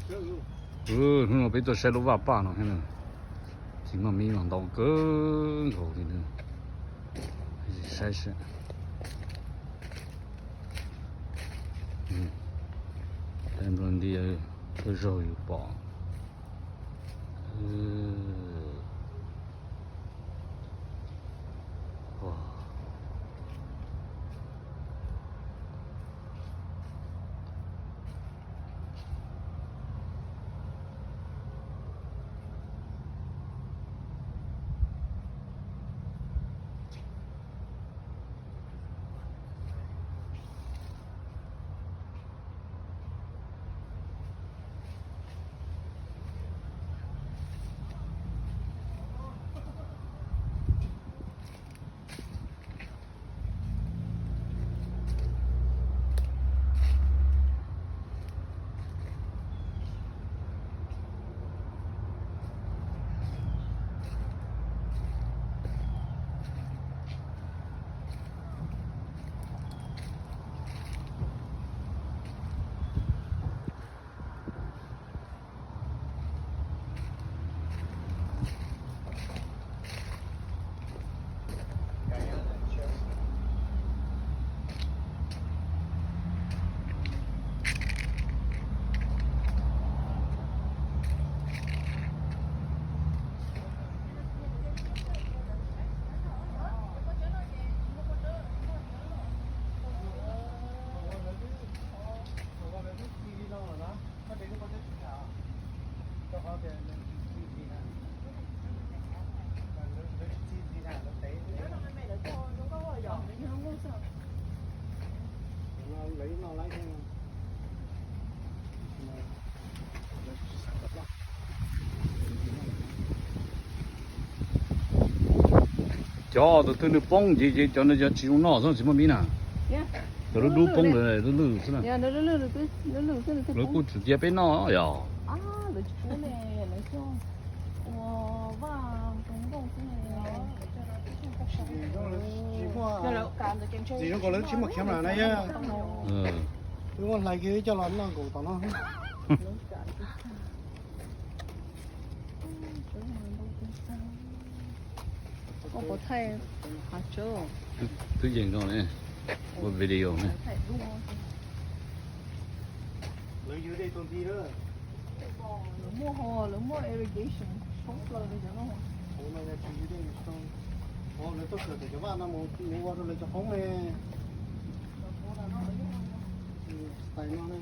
Hnub no peb tuaj saib lub vaj paj no thiab na, tsis muaj mib mas ntau kawg nkaus li na. Saib saib. Nplua nti, tuaj zaug yus pom. Cov tus twg nws poob ces cov no yog tsis zoo noj xwb, tsis muaj mib na. Cov lub dub poob lawm lwj lwj xwb na. Lawv kuj tseem cia peb noj yog. Tsis zoo nkaus lawv tsis muaj khiav na yog. Wb muab hlais kiag coj los noj nkaus tom no. Twb yeej no ne, ua video ne. Lawv yug dej tug nti lawm. Lawv muaj ho, lawv muaj irrigation tshoob plaws li cov no. Hauv no yog tsis yug dej, hauv lawv tuaj kawm tawm cov vaj no mus ua rau lawv cov qoob ne. Tais no ne.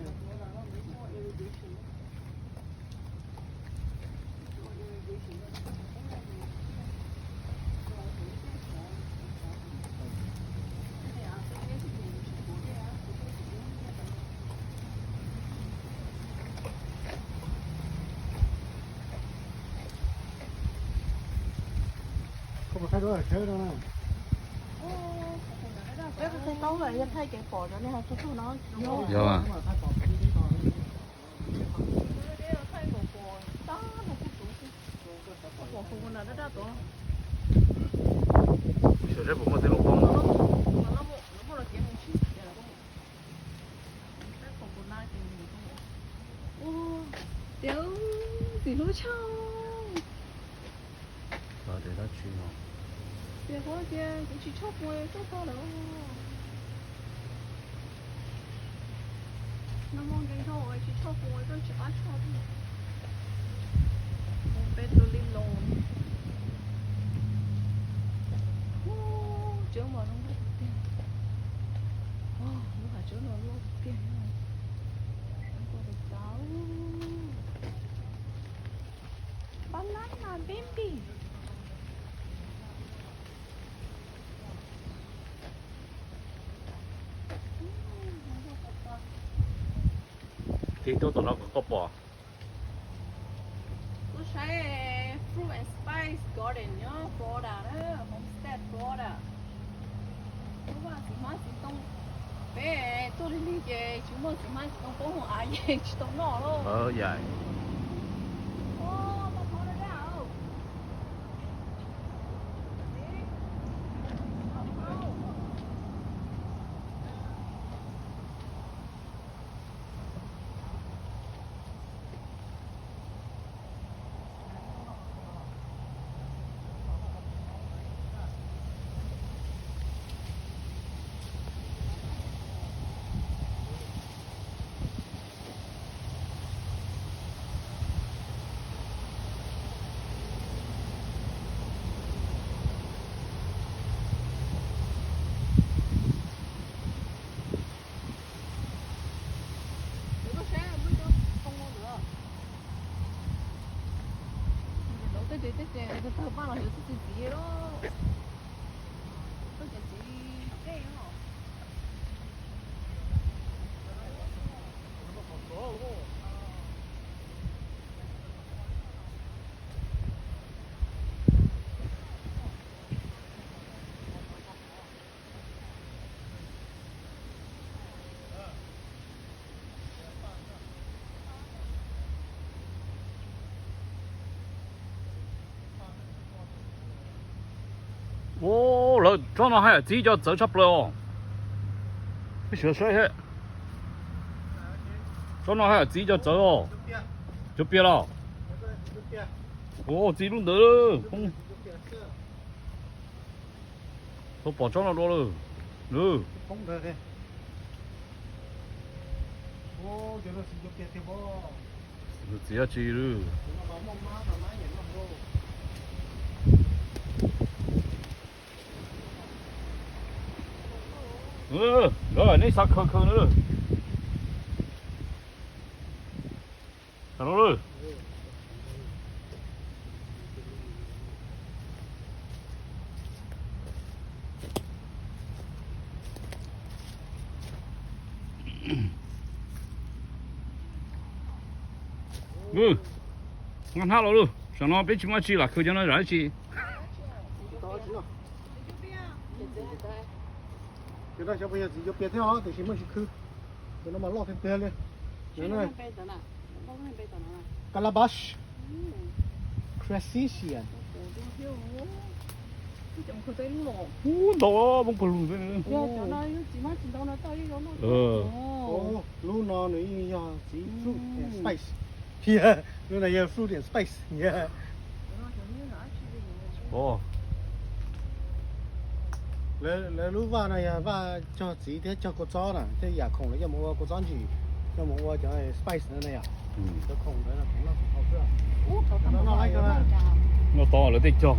Koj puas thaij duab tshawb no na? Peb thaij tau lawm, yog thaij kev pom rau nej ho tug tug no. Yog. Saib puas muaj tej lub poob. Tias txiv hlub tshaj. Tias kuv tias kuv tsis tshua pus tuaj txog lawm. Nag hmo nkees dhau tsis tshua pus tuaj tsis qab tshua thiab. Mus peb tus li los. Cawv mas zoo nkauj tiag. Lub hav cawv no loj tiag. Banana baby. Tig tuaj tom no kom koj pom. Tuaj saib Fruit and Spice Garden nyob Florida na, Homestead, Florida. Lub vaj txiv hmab txiv ntoo, peb tuaj lig lig ces tsis muaj txiv hmab txiv ntoo poob hauv av ces tsis tau noj lauj. Tej ces tawg paj los yuav txi txiv lawm. Txi txiv dej os. Ua, lawv tsob no haj yam txi cov txawv tshaj plaws os. Peb sawv saib he. Tsob no haj yam txi cov txawv os. Cov pias los. Ua, txi lub ntawd. Tau pom tsob no dua lawm. Txiv dab tsi lawm. Nkawd neb xav khaws khaws na. Xav los lawm. Nqa hnab los lawm, saum no peb tsis muaj dab tsi lam khaws cov no zam dab tsi. Cov no xyov puas yog txiv cov pias thiab os, tiam sis muaj tsis khwv. Cov no mas loj tiag tiag li. Calabash, Crassisian. Ub, ntau poob pawg lug. Lub no nws yeej yog txiv fruit and spice. Lub no yog fruit and spice. Lawv lub vaj no yog vaj cog txiv thiab cog kua txob na, tej yam khoom lawv coj mus ua kua txob ntsim, coj mus ua cov spice no na yom. Cov khoom ntawd khoom noj khoom haus xwb. Noj tau lawv tej cog.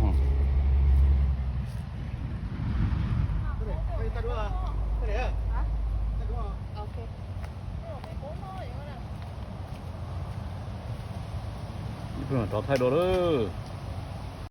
Rov thaij dua lawm.